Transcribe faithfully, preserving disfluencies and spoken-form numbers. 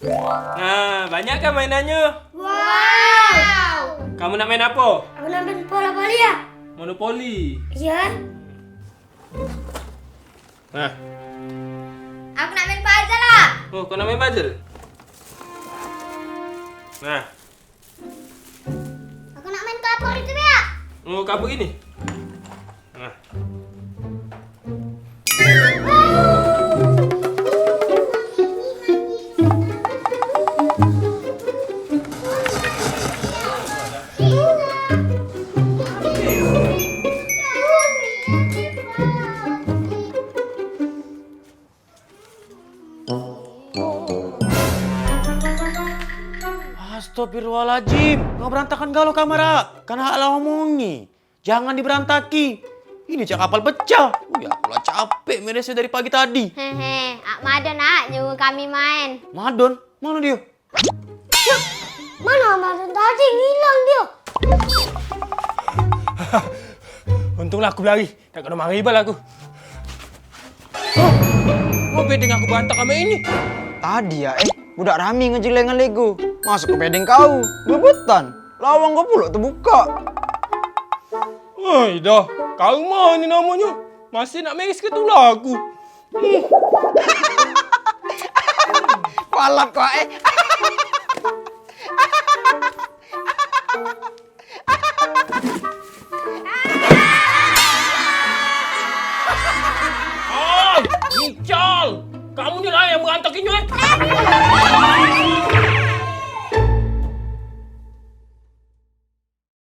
Nah, banyak kan mainannyo? Wow! Kamu nak main apo? Aku nak main bola voli ya. Monopoli. Iya. Nah. Aku nak main puzzle lah. Oh, kau nak main puzzle? Nah. Aku nak main kapur itu ya. Oh, kapur ini. Nah. Astagfirullahaladzim, nggak berantakan galo kamar ah? Kan hak lah omongi, jangan diberantaki. Ini cak kapal pecah. Wih, aku lah capek meresnya dari pagi tadi. Hehe, Ak Madon Ak nyuruh kami main. Madon? Mana dia? Mana Madon tadi ngilang dia? Untunglah aku belari, tak kena mari bal aku. Hah? Mau bedeng aku berantak sama ini? Tadi ya, eh, budak rami ngejelengan Lego. Masuk ke bedeng kau, bebutan. Lawang kau pulak terbuka. Oi dah, karma ni namonyo. Masih nak meres ke tulah aku. Palat kau eh. Oi, Ical, kamu ni lah yang berantakinyo eh.